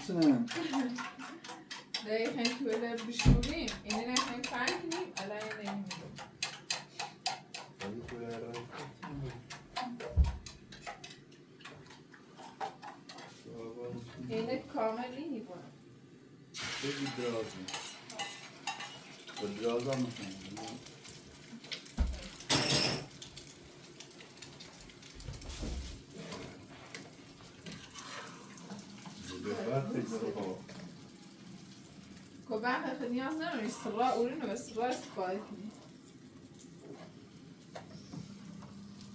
چنه دقیقا توله بشوریم اینه نخواهیم پهن کنیم الان اینه خیلی خوبه اینه کامل نیکنه خیلی درازه با دراز هم می‌کنم. که بعد نیاز نداری سرا اورینو به سرا استفاده کنیم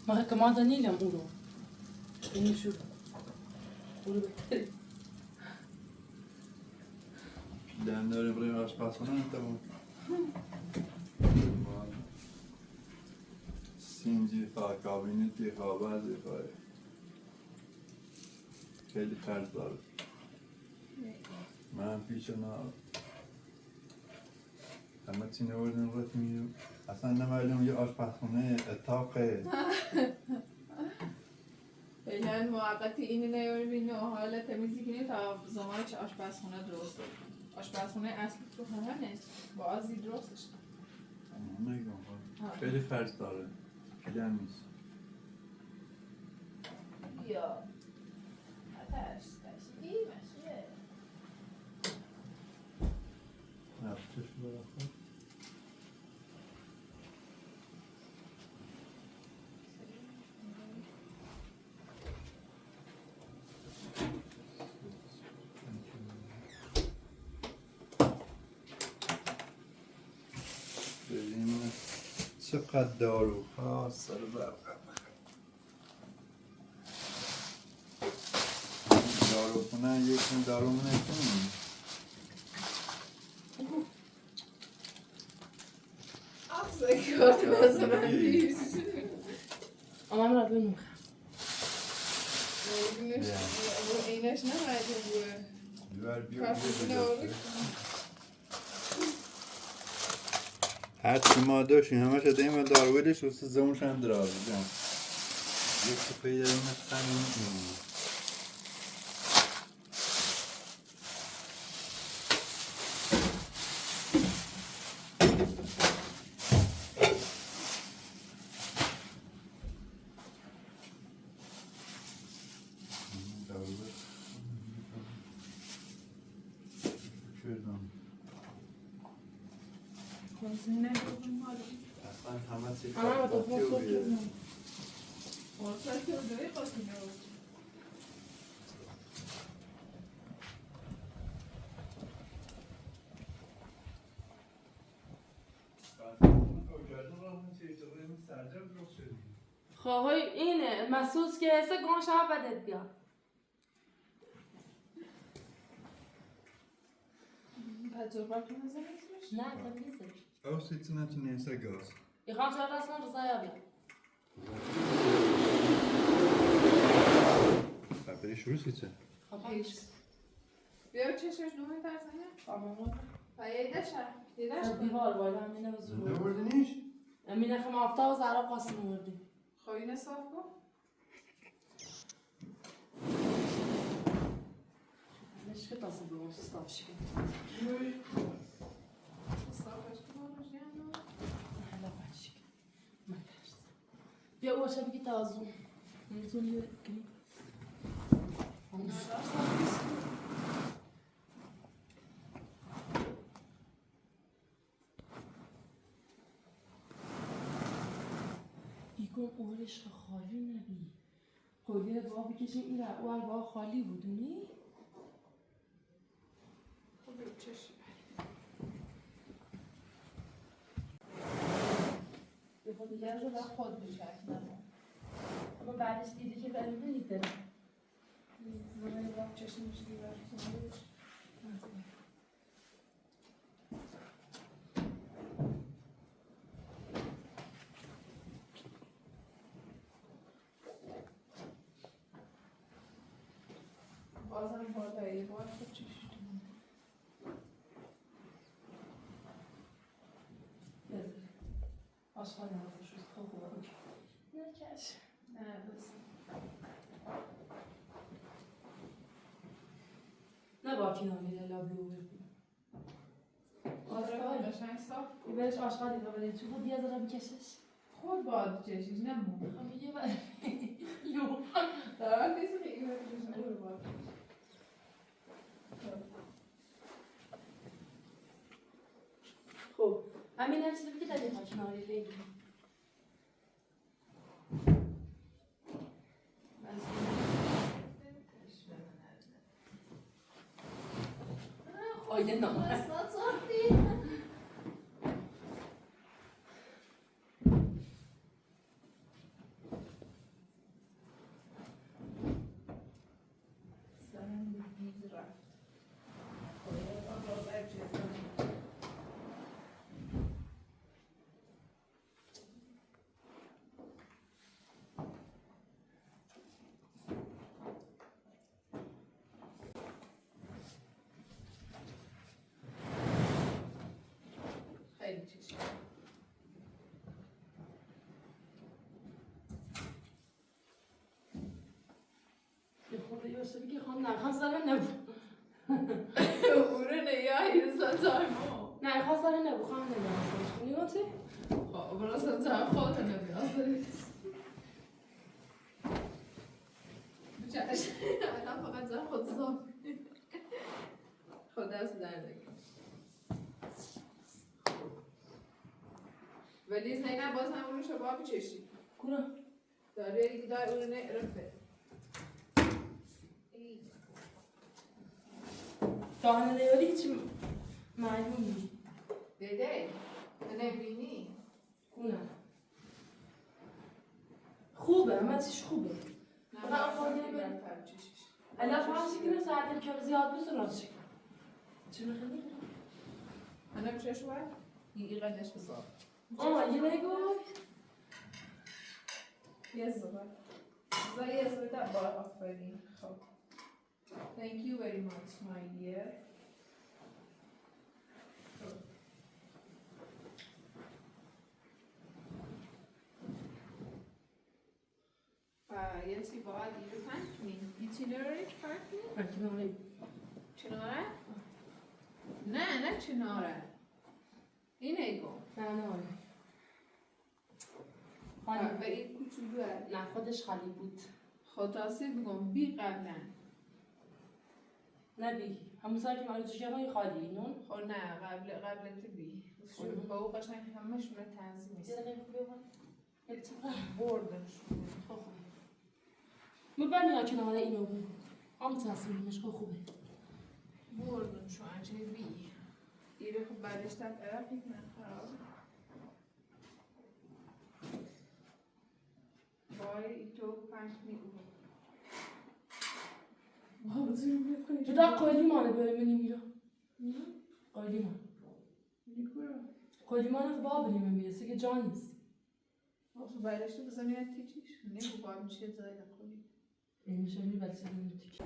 ما كمان دانيلا نقولوا يعني شو قولوا بهتر دم داریم بریم آشپزخانه تمام سینجی خواه کابینتی خواه بعضی خواه خیلی خرج داره من پیش نه همه چی نوردیم رفتیم اصلا نمیدونم یه آشپزخونه اتاقه. فعلا موقتی اینو نیاری و حالا تمیزی کنیم تا زمان چه آشپزخونه درست آشپزخونه اصلی تو خونه نیست. با آزی درستش. نگم خیلی خرج داره. خیلی هم نیست. بیا. آتش تشکی مشه. نه چشم برای ببینیم چقدر دارو سر برق دارو خونه یک دارو کنیم کارت واسه من پیش اما را بنوخ اینش نمایده بیا بیا بیا هر چی ما داشتیم همش دیم دارویلش و زمونش هم دراز جان یک سفید داریم همین این دارویل. کردم. اصلا همه چی اما با قاطی و بیه. خواهی اینه مسوس که هسته گان شب بدت بیا. نه تمیزه. او سیتنا تونیسه گاز. یخوام چرا رسما رضا بیا. بری شروع سیتن. بیا چشمش نومی ترسنه و یه دشه دیوار بالا همینه بزرگ. نبردنیش؟ امینه خم آفتاب و زهرا قاسم آوردیم. خب اینه صاف کن. ليش كنت اصلا صاف شكل صافش کن روش لا بعد شكل ما كاش. بیا اول شبكة تازو نزول كني. ایکون اورش خالی نبی. قولیه با بکشیم این اول با خالی بودونی؟ خب چشم. دیگه رو خود میشه. اما بعدش دیدی که برای نمیداره. زمین با چشم میشه دیوار بازم بالایی بار خوب چشم. آشغال نوازش روز خوب خوبه اوکی. نکش. نه بس. نه با کناری لابلو. آره قشنگ صاف. برش آشغالی رو بده چون خود یه ذره بکشش. خود باید چشیش نمو. خب یه بر یو. در نیست که اینو بکشش اون رو باید. خب همین هم چیزی که دادی کناری لیگی. آیده نامه. سرم به میز رفت. خب، خیلی چشم. یه خورده یه باشه بگی خواهم نه خواهم سر نبو. اوره نه یا ایرسا تایمو. نه خواهم سر نبو خواهم نبو. نیوتی؟ خب براسا تایم خودت نبی اصلا. بچه‌ش الان فقط زن خود صاف. خود دست در نگیر. ولی زینب باز هم اونو شما بچشی. کورا. داره دیگه داره اونو نه رفه. دهنه نیاری هیچ معلوم نیست. دیده نبینی. کونه. خوبه همه چیش خوبه. نه فقط خودی نبینی. الان فقط شکل ساعت کم زیاد بسرعت شکل. چون خیلی انا بچه شو این قدش بصار. آه یه نگو. یه زبر. زای یه زبر با آفرین. خب. Thank you very much my dear. و یه چی باید اینو پنج کنی. این چیناره پنج کنی؟ کناری. چناره؟ نه نه چناره. این ایگو. نه نه آره. خالی. و این کوچولوه. نه خودش خالی بود. خاطاسی بگم بی قبلا. نه بی. همون سر که من چه خالی نون. خب نه قبل تو بی. با او قشنگ همشون تنظیم نیست. یه دقیقه بیا بردنشون. خب مبنی کنار اینو بود. هم تصمیمش خب خوبه. بردنشون عجیبی بی. ایره خب بعدش تک عرقی کنن خراب. وای ای تو پنج می او. بابا زور می‌خوری. جدا قالی مانه بیاره منی میرا. قالی مان. نیکورا. قالی مانه با بریم میرسه که جا نیست. آخه بعدش تو بزنی تیچیش. نگو با میشه زاید قولی. این میشه می بچه دیم تیک.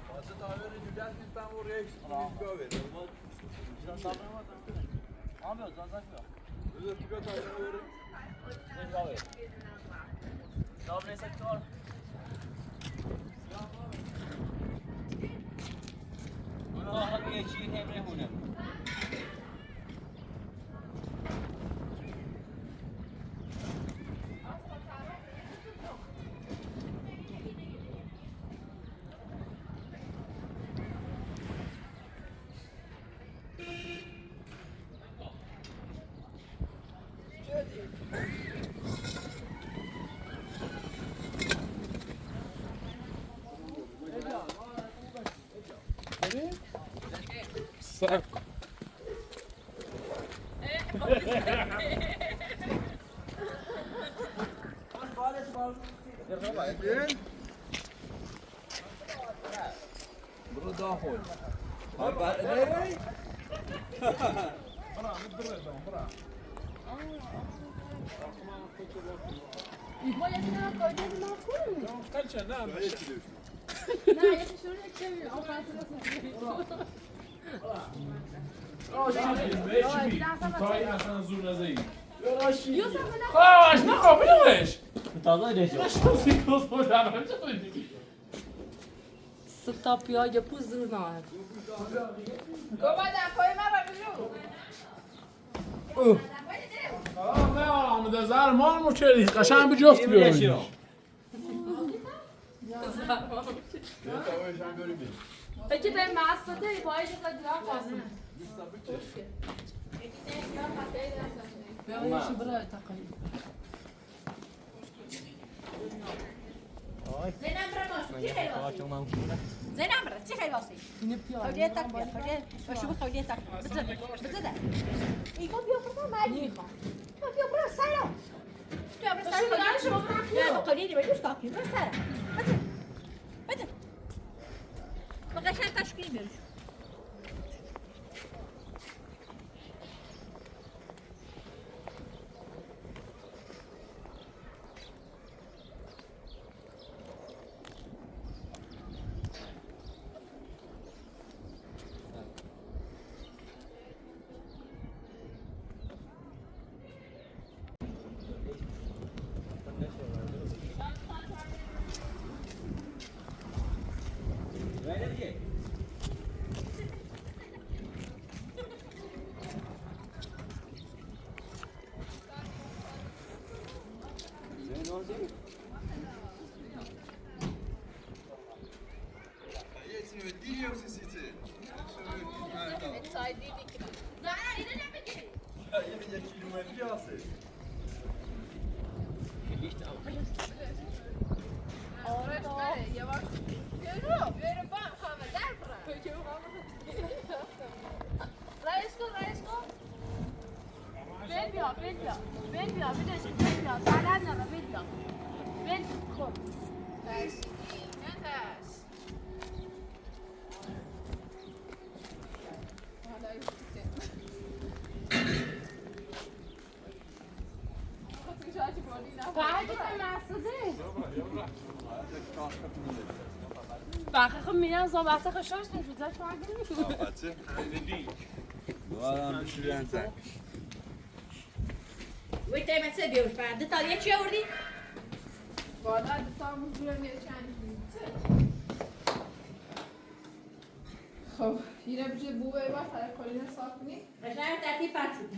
واسه تعمیر جوجه نیستم و ریش گاوه. بذار تو بیا تعمیر بره. Saco. برو داخل. تای اصلا زور نزدی. خواهش نه قابلش. ستا پیا پوز زور نه. بابا دفعه من را بجو. نه آمده زر مال مو قشنگ به جفت بیاریم. Peki de masada باید از خواستم. زين عمرة تي خير واسي خوليه تاكل خوليه وشو خوليه تاكل بزاف بزاف يقول بيو برا ما بيو برا سارة بيو برا سارة لا قولي لي ما تاكل برا سارة بدل بدل ما غاش تشكي بيرش باخه خب میرم زا وقت خوشش نشد دوارم بشورن زن. وي تاي ما تسبيوش بعد طالية چی آوردی؟ بالا دتا مزور میره چند. خب اینه بجه بوه باش سر کلینه صاف کنی. قشنگ ترتیب پرد شد.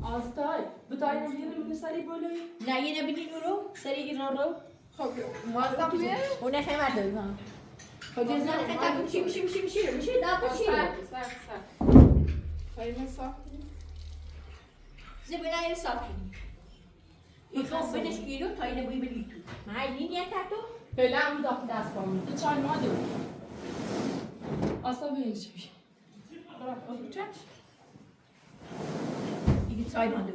آستای بتای نبینی من سری بالای نه یه نبینی نورو سری ایران رو. خب مازم بیه اونه خیلی داری ها. خب نه خیلی میشی میشی میشی میشی میشی دا بشی. سر سر سر. خیلی صاف کنی. زبنا صاف کنی. این بنش گیرو تا اینه بوی بلی تو. ما این نیت تو. فعلا اون داخل دست بامون تو چای ماده اصلا به چی برا چش. دیگه چای ماده.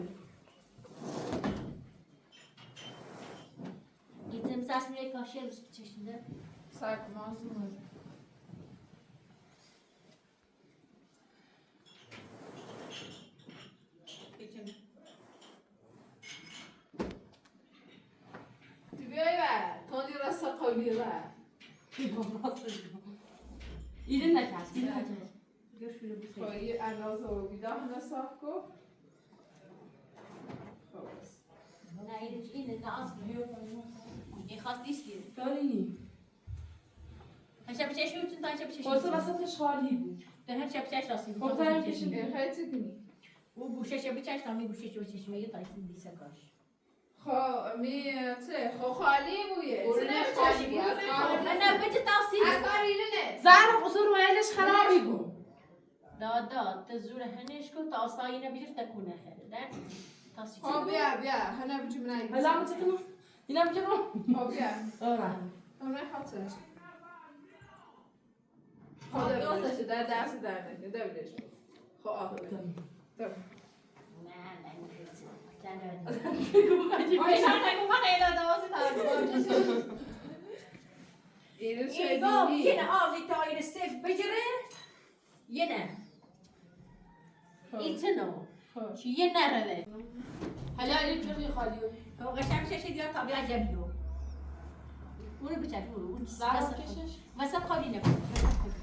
Getirdim sasmire kaşığı çeşitli. Sar mazlum. تو بیای بر تندی راست قولی را. ایدن نکرد ایدن نکرد. خب یه اندازه و بیداه نصاف کن. خب نه این نه اصلا. این خواست نیست گیره. دارینی. هر شب چشم میتون تا شب چشم. خلاصه وسطش خالی بود. در هر شب چشم راستی. خب تا کشید. خیلی چی کنی؟ او گوشه شب چشم تا می گوشه شب چشم یه تایسین دیسه کاش. خب می چه خب خالی بویه. چه نمی‌چشی بود؟ نه بچه تاسی. از کار اینه. زهر قصور رویلش خرابی بود. دا دا تزور هنش کو تا آسایی نبیجر تکونه خیره. در تاسی. خب بیا بیا هنه بجی من هلا متکنو. اینم که رو. خب بیا. آره. اون خاطرش. خب درستش در درس در نکنه دبیرش. خب آه. نه نه اینو چه ایگا دیدی؟ یه نه آزی تا این صفر بجره یه نه این چنو چی یه نروه هلا این چرا خالیه؟ خب قشنگ شش دیار تا بیا جبیو اونو بچه اونو زهر کشش. وسط خالی نکن وسط خالی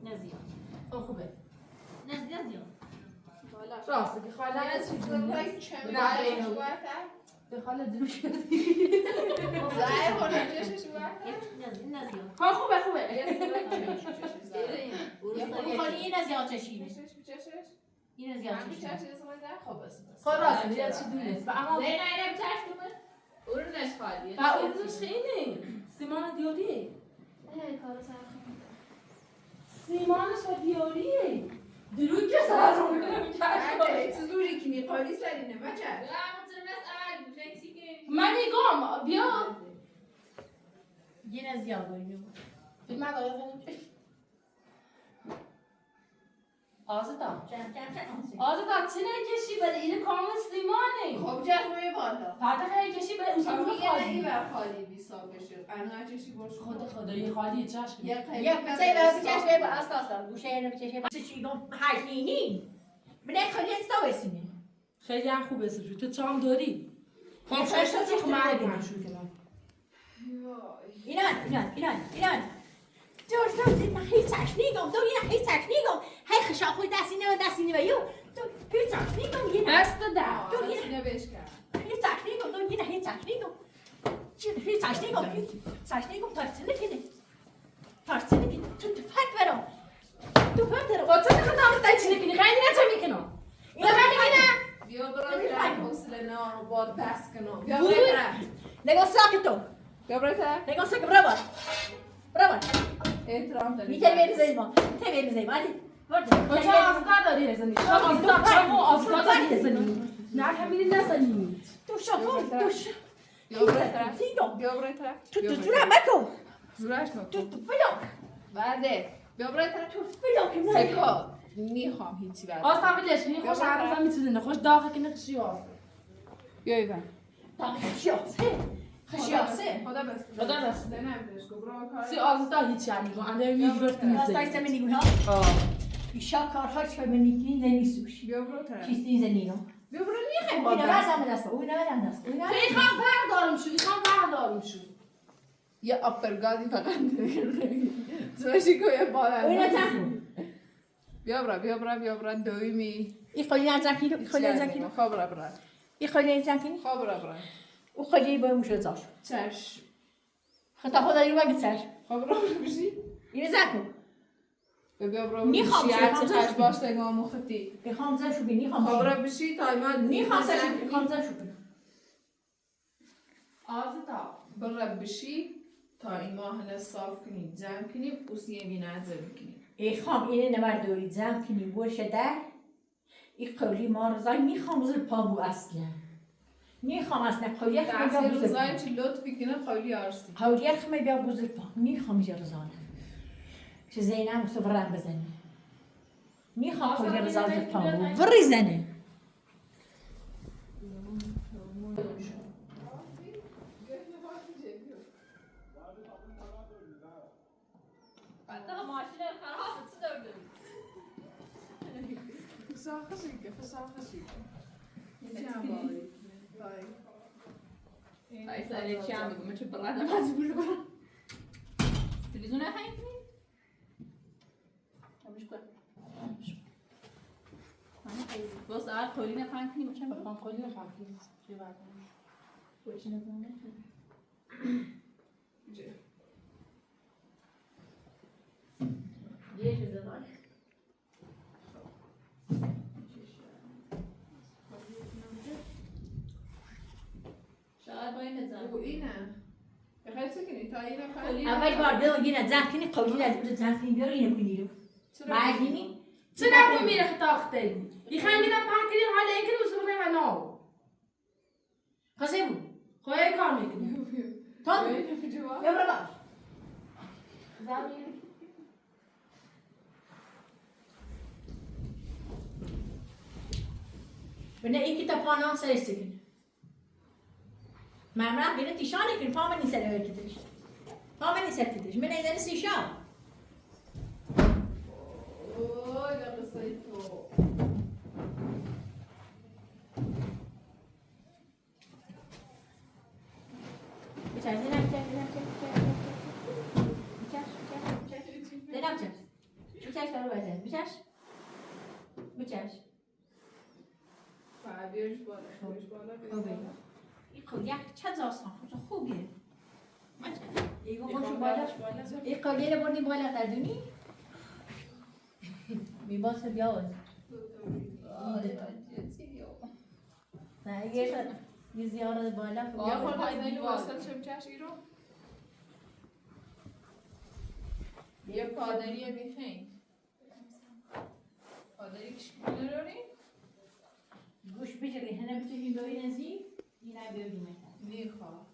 نه زیاد خب خوبه. نه زیاد زیاد راستی که خالی نه نه چیز چه نه. به خاله درو کردی. زای خونه چشش وقت. ها خوبه خوبه. خالی این از یاد چشینه. چشش چشش. این از یاد چشینه. چشش خب بس. خب راست یه چی دونست. و اما زین اینم چشم اورنش خالیه. و اورنش خیلی سیمان دیاریه. سیمانش و دیاریه. درو که سر رو می‌کنم. چه زوری که میقالی سرینه بچه. من میگم بیا. یه از یاد باید. من آزتا. آزتا چه نکشی ولی این کامل سیمانه. خب چشمای بالا. بعد خیلی کشی به اصول خالی. بر خالی بی صاف بشه. انا چشی برش خدا خدا یه خالی چشم. یه یه سه چشم با اساسا گوشه اینو چشم. چی گم هشینی. من خالی استاوسینه. خیلی هم خوبه سجو. تو چام داری؟ خب چشم چه معلومه شو کنم. ایران ایران ایران ایران. دور دور نه هیچ چشم نیگم دو نه هیچ چشم نیگم هی خشا خود دستی نه دستی نه یو تو هیچ چشم نیگم یه دست ده تو یه نه بشکن هیچ چشم نیگم دو یه نه هیچ چشم نیگم هیچ چشم نیگم هیچ چشم نیگم ترسنه کنه ترسنه کنه تو تفک برام تو فک برام خب تو خودم تاچ نکنی خیلی نه چه میکنم نه نه بیا برو حوصله نه رو با دست کنم بیا برو نگاه ساکتو بیا برو نگاه ساکت برو برو احترام داری. می‌تونی بری زیما می‌تونی بری زیما علی برو تو آزاد داری هزنی تو آزاد چمو آزاد داری هزنی نه همین نزنی تو شافون تو ش بیا برو طرف بیا برو طرف تو تو زورم مکن زورش مکن تو تو بیا بعده بیا برو طرف تو بیا که سکا میخوام هیچی بعد اصلا ولش نی خوش عروسا میتونه خوش داغه که نقشی آس بیا ایوان خشیاسه خشیاسه خدا بس خدا بس نه سی آزاد هیچ یعنی گو اندر میگرفت نیست دست من نیگو ها ایشا کارها چه من نیکنی زنی سوش بیا برو طرف چیزی زنی نو بیا برو میخوام اینا بزن دست او اینا بزن دست او اینا میخوام بردارم شو میخوام بردارم شو یه آپرگادی فقط زوشی کو یه بالا او اینا تنگ بیا برو بیا برو بیا برو دویمی ای خالی نزن کیلو ای خالی نزن کیلو خب برو برو ای خالی نزن کیلو خب برو برو او خالی با موش زاش چشم خطا خدا یو بگی چشم خب برو بشی اینو زن کن بیا برو میخوام چش باش نگاه مختی میخوام زن شو بینی میخوام خب برو بشی تا من میخوام زن شو میخوام زن شو آزتا برو بشی تا این ماه صاف کنی جمع کنی اوسی بینه کنی ای خام اینه نمر دوری جمع کنی برشه در ای قولی ما رضای میخوام زیر پامو اصلا میخوام اصلا قولی خمه بیا بوزر رضای چی لطفی کنه قولی آرسی قولی خمه بیا بوزر پا میخوام یه رضانه چه زینم مصفرم بزنه میخوام قولی رضا زیر پامو بریزنه تلویزیون نخواهیم باز اول قولی نپنگ کنیم چه میخوام قولی نپنگ کنیم چه بعد شاید با این بزن او اینه بخیر چه کنی تا اینه پنگ اول بار دو یه نزن کنی قولی از زن کنی بیار اینو کنی رو معلمی چه نبوی میره خطاخته یخوای میرم پنگ کنیم حالا این کنیم اصلا بریم ناو قصه بود خواهی کار میکنی تا بیا برو باش زمین بنا این کتاب پانان سر سکن معمولا بنا تیشانه کن پا من نیسر کتش پا من نیسر کتش من ایزن سیشان اوه قصه تو بچش بیارش بالا بیارش بالا بیارش بالا. این قلیه چند آسان خوبه. ایگو باشو بالا. این قلیه رو بردیم بالا تردونی. میباس بیاوز. نه یه زیاره بالا. یا خود از واسط چمچش ایرو یه پادری میخین پادری کشکی نداری؟ گوش بجری هنه بتونی ببین نزدیک این ببینیم. نیخواه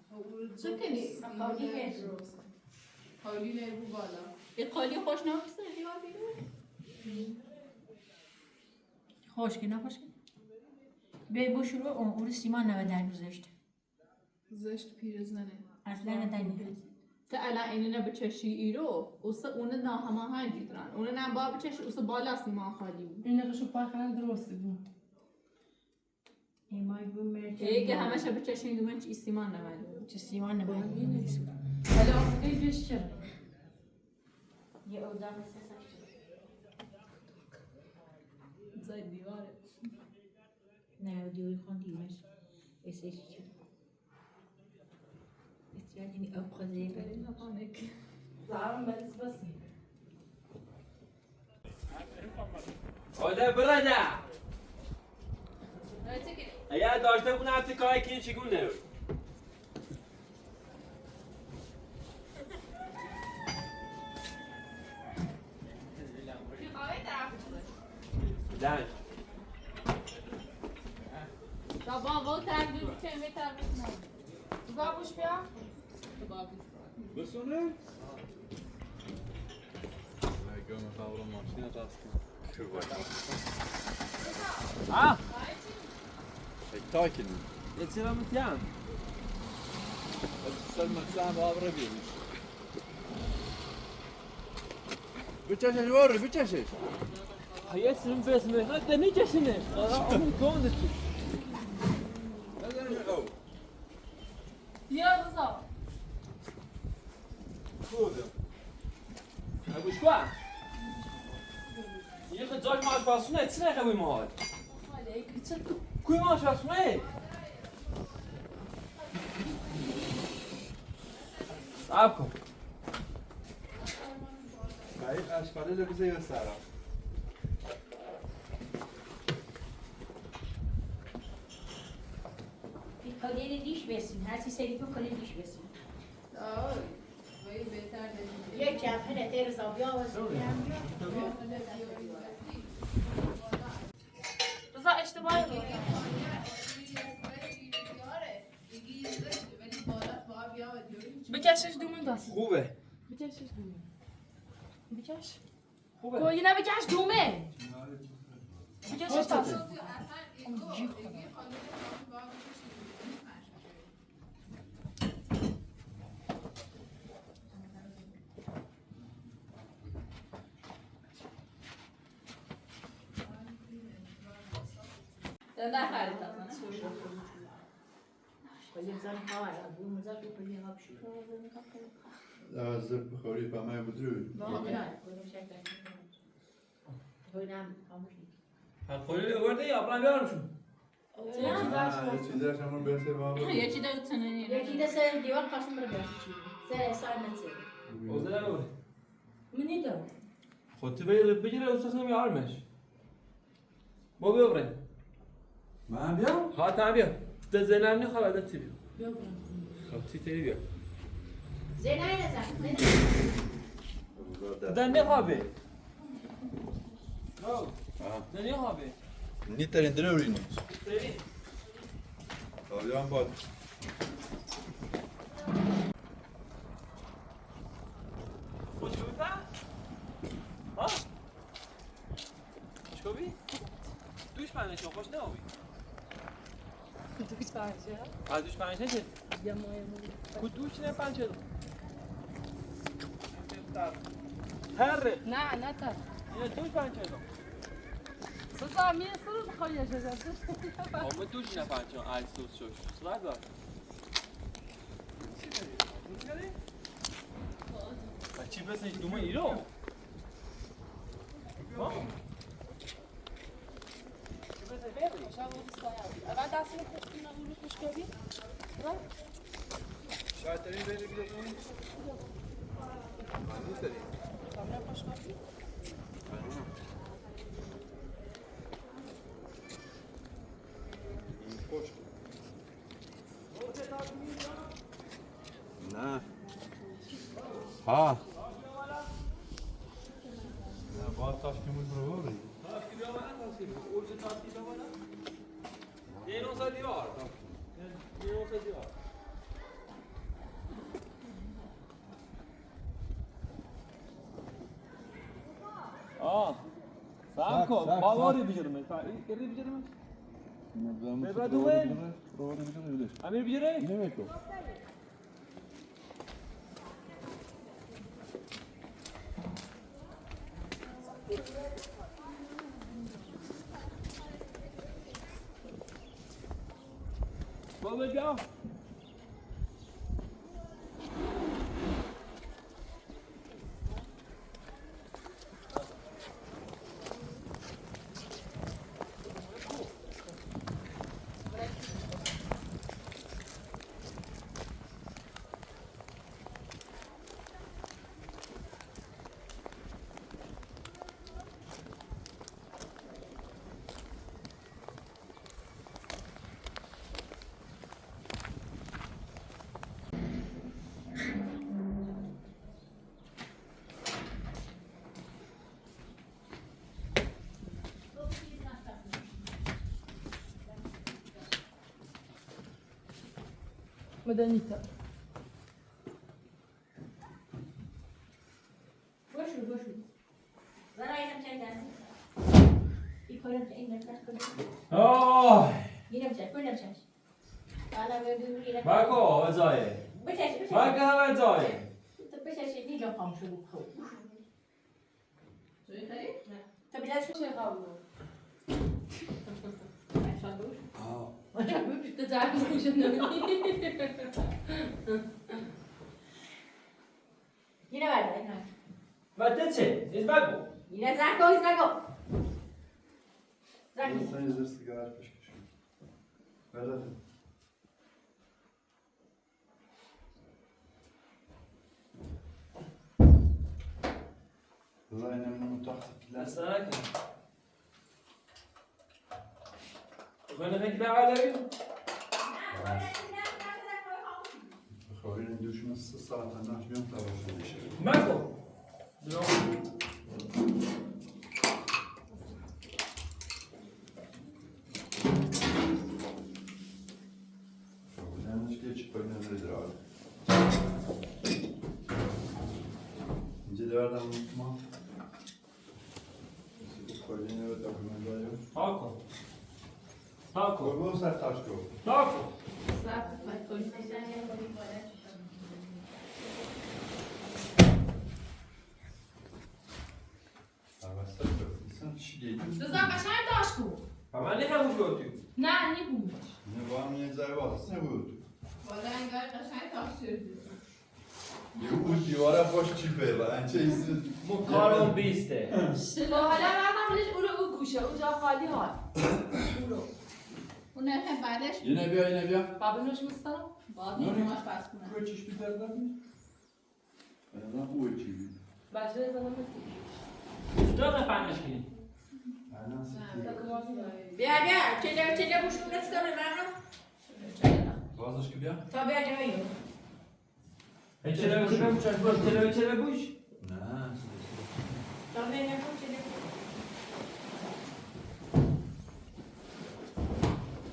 چه کنی؟ قالی قالی نیبو بالا. یه قالی خوش نمیسته دیوار بیرون. خوش که نه خوش که به بو شروع اون سیمان نبودن زشت. زشت پیرزنه. اصلا ندنی. تا الان اینو نه بچشی ایرو اوسه اون نه هماهنگی دارن. اون نه با بچشی اوسه بالا سیمان خالی بود. این قشو پاخن درست بود. ای که همش بچشی دومن چی سیمان نبود. چه سیمان نبود. حالا آفقی بیش کرد. یه اوضاع مثل زای دیواره. نه دیواری خون دیوارش. اس اس چه. اس یعنی اب خزیر. زعرم بس بس. آده برده. اگر داشته بودن حتی کاری که چگونه بود؟ دنج. بابا با طرف دور که می طرف بابوش بیا. بسونه؟ اگه میخوام برم ماشین راست کنم. آه تاكل يصير متيان سلمى سام باب ربيع بتشش وري بتشش هيسم بس ما هذا نيجا أم كوندت يا رضا ابو شوا يخ زوج ماش باسونه تسنى خوي مهاد كوي ماش باسونه عابكم بعيد اشكال اللي بزي السارة کلیه دیش بسین هر چی سری کو کلیه دیش بسین. آه وی بهتر دیگه. یک جبهه تیر زاویه و رضا اشتباهی بود. بکشش دومن دست. خوبه بکشش دومه. بکش. خوبه کوی نه بکش دومه. بکشش دست. نه خرید اصلا. کلیه بزن خواهر ابو مزار کلیه ها بشو. زب خوری با ما بدرو. نه کلیه شکل. هنم خاموش. قولي ورده يا بلا بيعرفوا یه چیزاش همون برسه با یه چی داره تنه یکی ده سر دیوار قاسم رو بیاشی چی سر سر نتسه. وزنه منی دو. خود تبي بجري وسخنم يعرمش بو بيبرن من بیام؟ ها تعال تزنامني خلاص ده تبي بیا برم. خب تي تبي بیا زینه نزن زینه. ده نخابه ده نخابه نیترین درورین. بیام باد. خوش بودن؟ ها؟ چکوبی؟ دوش پنجه خوش نهوی دوش پنجه؟ آ دوش پنجه چه؟ یه مایه کو دوش نه پنجه تره نه نه تر یه دوش پنجه رضا می سر بخوای یه جزء اما دوش نه پنجه از سوس شوش سلاگ دار چی بس دومه ایرو چی بس بری اول دست رو خوش کنم رو خوش کردی نه ها نه باید تاشکی بود برو بری آه سلام کن باوری بجرم کردی بجرم امیر بجره نمیکن بابا بیا مدنيتا باشو باشو برای اینم چند دست این کارم که این نفس کنم آه اینم چند کنم چند حالا ببینیم اینم بگو ازای بچش بچش بگو ازای بچش نیجا خام شو بخو چوی خری؟ تو بلاد شو چه قبول؟ تزعل مش اینه بعد اینه و تو چه؟ از بگو اینه زرکو زرکو زرکو Sen izler sigara peşkeş. Ver hadi. والله انا من متحت لا اصلا نکن خونه فکر نبرداری؟ خواهی دوش من سه ساعت انداش بیام تا باشه بشه. بگو Yanlış geç koyun nedir abi? İnce de verden unutma. Koyun evet dokumentarı. ها کن ها کن Koy bu ser taş koy. ها کن İnsan çi değil. بزن قشنگ داشت کو و من نخم گوش تو نه نی بود Ne var mı ne zayı var? Ne bu? والا انگار قشنگ تاش شدی یه دیواره باش چی پیدا انچه ایسی مو کارم بیسته با حالا بعدم بلش او رو او گوشه اونجا خالی حال او رو اون نه بعدش Yine بیا yine بیا. بابا نوش مستم باید می‌تونم آشپزخونه. Bu çiş bir derler mi? Ben bu çiş. بچه زنم مثل چطور پنجش کنی؟ Aynen sıkıyor. بیا بیا چله چله بوشون نستم منو Bazı بیا. تا بیا جایی چرا چرا بوش چرا چرا بوش Ne? تا بیا نکن چله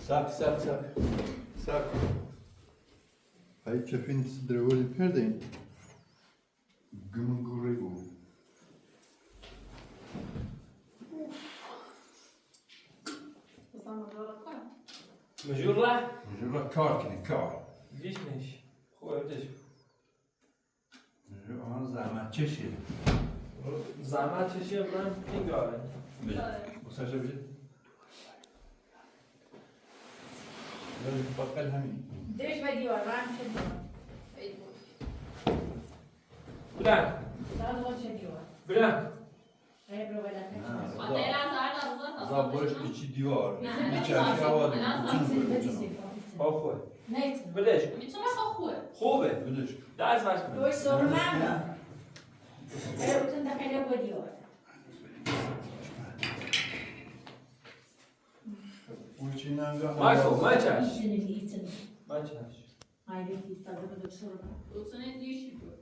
Sak sak sak. Sak. Hayır kefin sidrevoli perdeyin. Gümün guregu. بزن مجرد کن. مجور له Mecbur kar kini kar. دیش نیش خوب دیش Mecbur aman zahmet çeşi. زحمت چشی من این گاره Bu saçta bir. Böyle bakkal hemen. درش به دیوار من چه دیوار ای بود. بلند تا چه دیوار بلند ای برو بلد Ha, حالا الان زهر Za barış içi divar. İçerisi hava diyor. Bütün böyle. خوبه. نه. ولش. میتونه خوبه. خوبه. ولش. دست مش کن. دوی سرمم. اوتن دخیله بودی. مایکل ما چش. ما چش. اوتنه دیشی بود.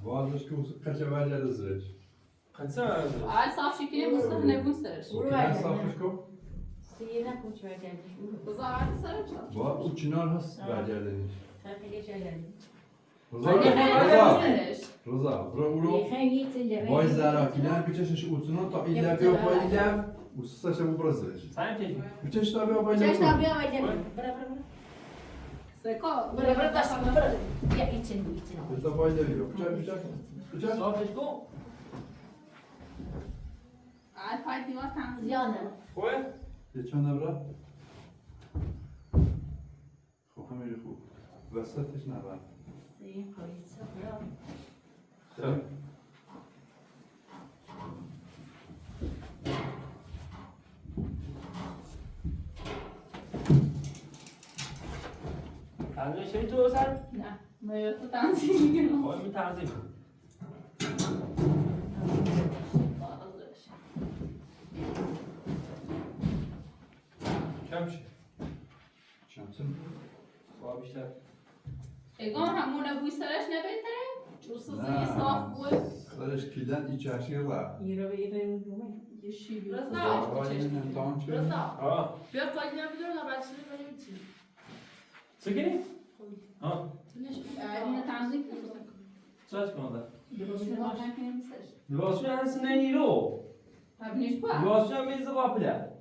بازش که قچه برجر زرش. قنصه آل صاف شکلی مصطفى نبون سرش. صافش کو؟ بزار سرش. با او چنار هست برگردنش. رضا رضا برو برو. وای زرا کیلن بچشش اوتونو تا ایله بیا با ایله و سسش بو برزش. سعیم چشم. بچش تا بیا با ایله. چش تا بیا با ایله. برو برو. سکا. برو برو دست برو. یا ایتن ایتن. تا با ایله بیا. بچش بچش. بچش. صافش کن. آل پای دیوار تنظیم. زیانه. خوبه؟ یه چند برا؟ خب همینجا خوب. وسطش نبر. خب. تنظیم شدی تو سر؟ نه. ما تو تنظیم میگم. خب می تنظیم. کم شه. شمسون. با بیشتر. اگه همون بوی سرش نه بهتره؟ چون سوزی صاف بود. سرش کیلن ای چشی را. یه شیبی. رضا. رضا. بیا قالی نمیدونم تا بچه بریم چی. چه کنی؟ ها. اینو تنظیم کن. چه کنم؟ لباسشون لباسشون هنوز نیرو. هبنیش با. لباسشون میز قاپله.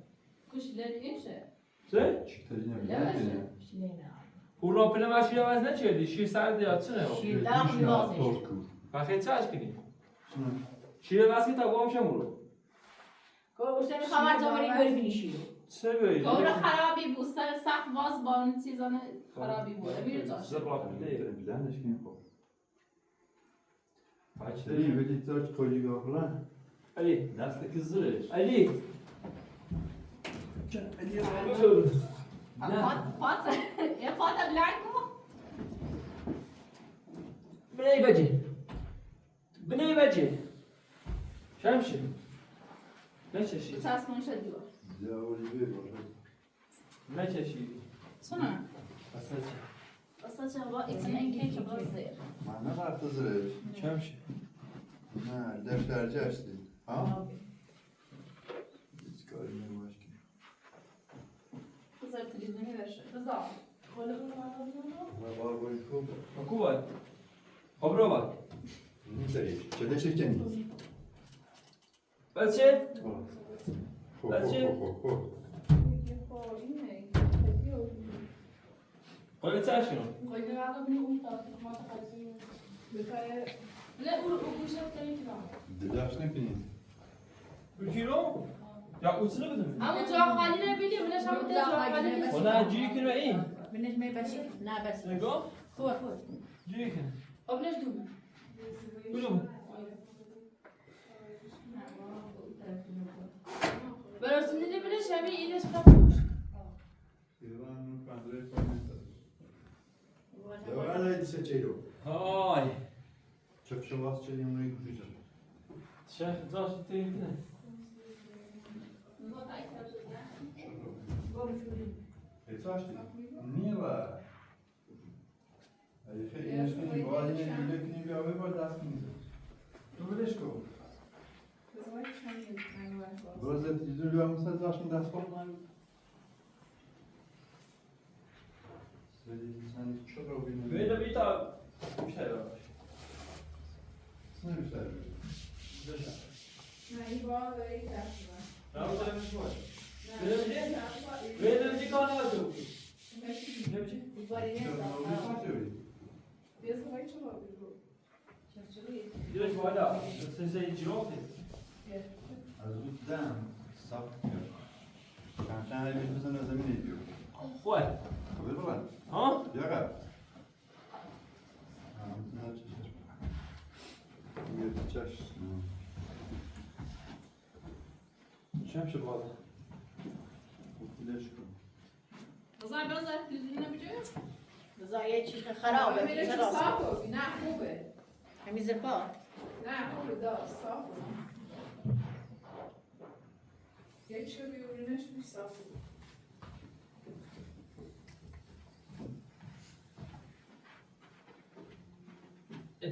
کش لرینشه. چه؟ چیکتری نمیدونم. او راپله ما شیر عوض نکردی. شیر سرد یا چه نه؟ شیر داغ لباسش. وقتی چه کنی؟ شیر عوض که تا گم شم برو. خبر تا بری بری بینی چه بری؟ کار خرابی بود سر سخت باز با اون چیزان خرابی بود. امیر جان. زر راپله. بلندش کنیم خب. بچه داری ولی تاج کلی بیاخلا. علی دست که زرش. علی. فات يا فات بلعكم. بني بجي. بني بجي. شمشي. نچشی. چسبون شد دیوار. نچشی. سونه. اصلا چه؟ اصلا چه با ایتن این کیک بازیر. من نه رفت زرش. شمشی. نه دفترچه هستی. ها؟ هیچ کاری نباش که. بذار تلویزیونی بشه. رضا. ما بار باری خوب. کو باید؟ خب رو باید. نیستش. چه کنی؟ بس چه؟ خب خب خب خب. قول چه شنو؟ قالی نمیدونم بینی اون طرف ما تقاضی. نه او او گوشه تایی که دلش نکنی. کیلو؟ یا اوتنه بدم. همون جا خالی نبینی منش همون جا خالی نیست. نه جی کنه این. منش می بس نه بس. نگاه. خوب خوب. جی کنه. ابنش دوم. کدوم؟ برای سنی بنش همین اینش خب. ایران پندره پایین دوباره دیسه چیرو. های. چپ شواس چه یمونی گوشی چه. شیخ زاش تیمتنه. احساس نیلا. اگه خیلی اینش کنی باید اینه دیگه کنی بیا ببر دست کنی. تو ولش کن. برو تلویزیون بیا مثلا زاشون دست خورد من. چرا بینم؟ Böyle bir daha bir şey var. Ne بیشتر نه این بار داره این طرف Ben bu tarafa şu var. Böyle bir şey. Böyle bir şey kanal yok. Ne bir şey? این باری چرا نیست. چطوری؟ بیا سوای چرا بیرو. دیرش بالا. سه جیرافه. از اون دم صاف کرد. چند چند هی بزن زمین دیو. خواه. قبل بلند. ها؟ بیا قبل. نه چشم. چه میشه بالا؟ ولش کن. بزن بزن تلویزیون بجه رضا یه چیز خرابه میره چه صاف نه خوبه. همین زرپا. نه خوبه دا صاف. یه چه بیورینش می صاف.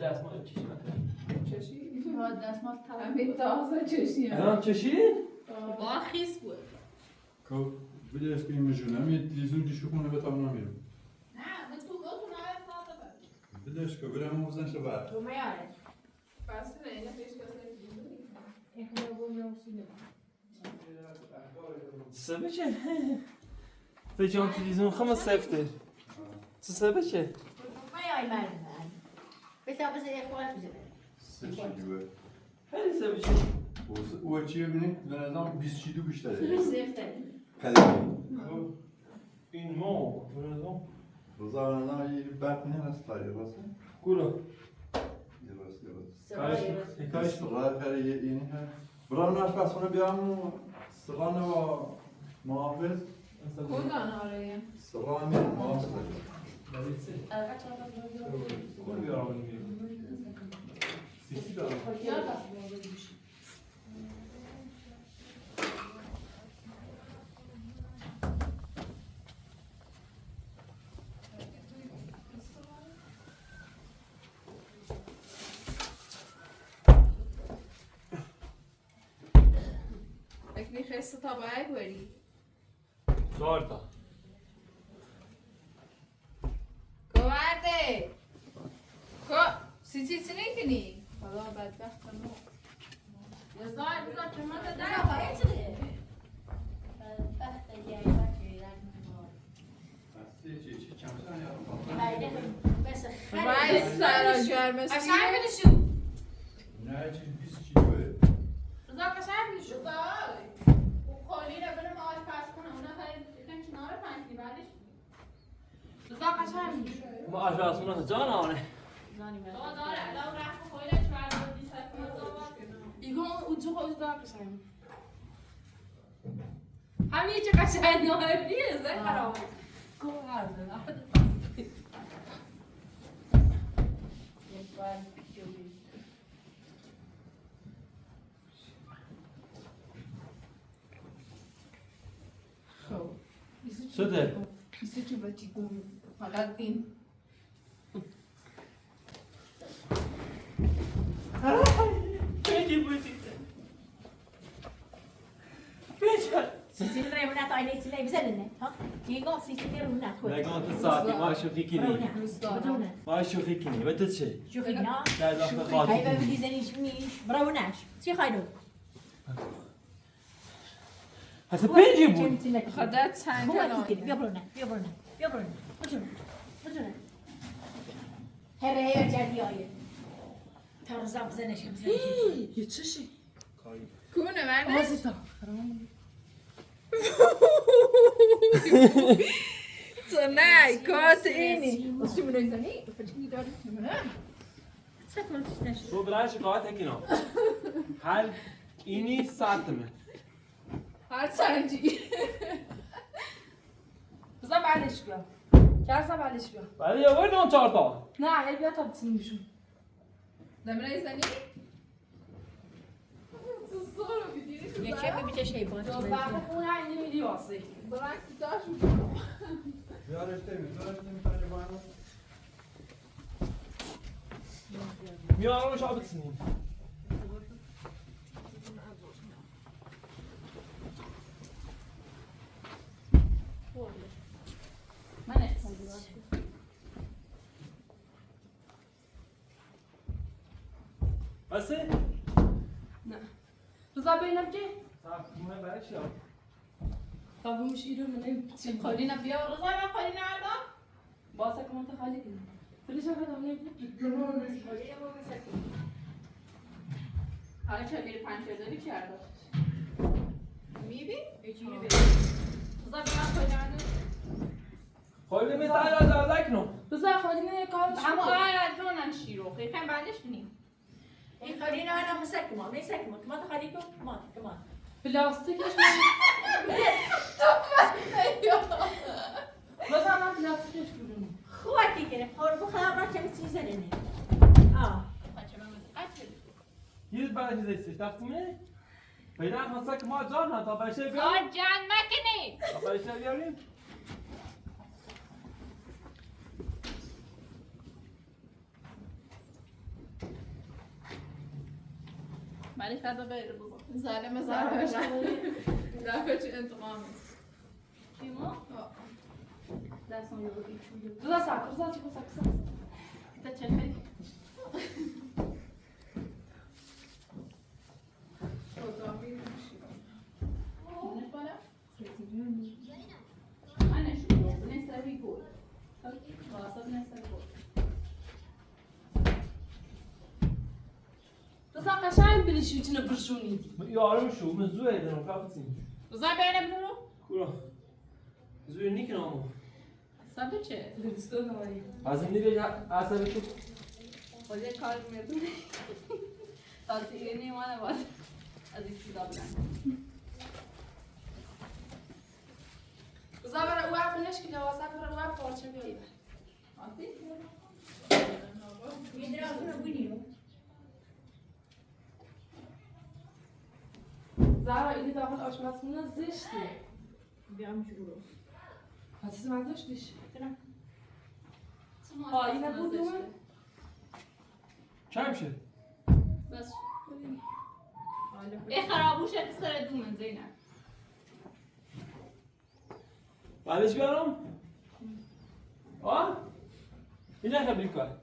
دستمال چشی چشی؟ ها دستمال همین تازه چشی الان چشی؟ با خیس بود. خب ولش کن این همین تلویزیون دیشو خونه به تاب نمیرم. نه من تو تو نه ساعت ولش کن برم بزن شه بعد. تو میاره. بس نه اینا پیش کسی سبچه فکر تلویزیون خمس سفته. چه سبچه؟ میای من. بس بس یه خورده بزن. سه چیزی خیلی سبچه. او چی ببینید به نظرم 22 بیشتره. سفته. خیلی. این مو به نظرم رضا به نظرم یه برق نه هست تاری راسته؟ کورو. یه راست یه راست. کاش سرعه خیلی یه اینی هست. برام نش پس خونه بیام سرانه و محافظ. کدان آره. سرانه محافظ. کور بیارم میگه. سیسی دارم. اکنی خسته تا باید بری. چهار تا. کوارده. کو سی چی چی نکنی؟ خدا بدبخت مو. رضا رضا که من نه دادم باید چه؟ بدبخت جای چی چی چی چمچه یا بس وای خراب. سرا جرمسی. قشنگ بنشو. نه چی 20 کیلوه. رضا قشنگ بنشو. و قالی رو برم آشپزخونه اونا خیلی یکم کنار پنکری بعدش رضا قشنگ بنشو. ما آشپزخونه جان آره. بابا داره الان رفت خیلی چهار بودی ایگو اونجا خودش دارم قشنگ. همین چه قشنگ نایبیه زه خراب. گوهر خب. شده. بیسته چه بچی فقط این. خیلی بودی. بچه. سیسی رونا تا اینه سیلی بزننه ها یگان سیسی رونا خود. نگاه تو ساعتی ما شوخی کنی. ما شوخی کنی. به تو چه؟ شوخی نه. در داخل خاطی. هاي بدي زنيش ميش بروناش چی خواهی هسه پنجی بود. خدا چند خوبه بیا برونا بیا برونا بیا برونا بزنه بزنه هر هي جدی آیه ترزا بزنش بزنش یه چشی کونه من آزیتا تو نه کات اینی. چی منو زنی؟ فچی داری نه؟ تو برای شکایت هکینا. هر اینی ساعتمه. هر چندی. بزن بعدش بیا کرزا بعدش بیا. بعد یه ورد چهار تا. نه هی بیا تا بتونیم بشون. دمره زنی؟ تو سارو بیدینی یه چه ببیچه شی باز برق خونه اینی میدی واسه. برک داشت. بیارش نمی بیارش نمی تانی با میارمش آب بتونیم. من بسه؟ نه رضا بینم که مهم برای چی؟ طب مش ایرو من قالینا بیا رضا من قالینا الان باسه کمان خالی کنیم. بلش هذا من حالا چه میری پنچر داری کرده میدی؟ اینجوری بذار بیا کجا خواهی مثل از کنم بذار خالی کارش اما آره دونن شیرو خیلی خیلی بعدش بینیم این خالی نه انا مسكمه مسكمه كمان خليكم كمان كمان پلاستیکش بذار من پلاستیکش کنم خواتي كده خور بخا ما كم تيزنني اه یه بعد چیز ایستش تقسیمه پیدا خواست که ما جان تا بشه بیاریم کار جان مکنی تا بشه بیاریم بعدش فردا بره بزن ظالم ظالم دفعه چی انتقامی چیمو؟ دستم یه بودی بذار ساکت بذار چی ساکت تا چه خیلی خدا می‌دونی. بالا من نشون نه سری گل واسه نه سری گل بذار قشنگ بلشی چنه برشونی یارم شو من زوی دارم کافتیم بذار برم برو کورا زوی نیکنم سب چه دوستان داری از این دیگه اصلا تو خود کار میدونه تا دیگه نیمانه باید از این چیزا بلند بذار برای او بلش که لباسک برای او پارچه بیایی آتی يدرسون بنيو زهرا اینی داخل آشپزخونه زشته بیام شروع پس من داشتیش آه اینه بود اون چند میشه بس ای خرابوشه پسر دومن زینب بعدش بیارم آه این نه خبری کار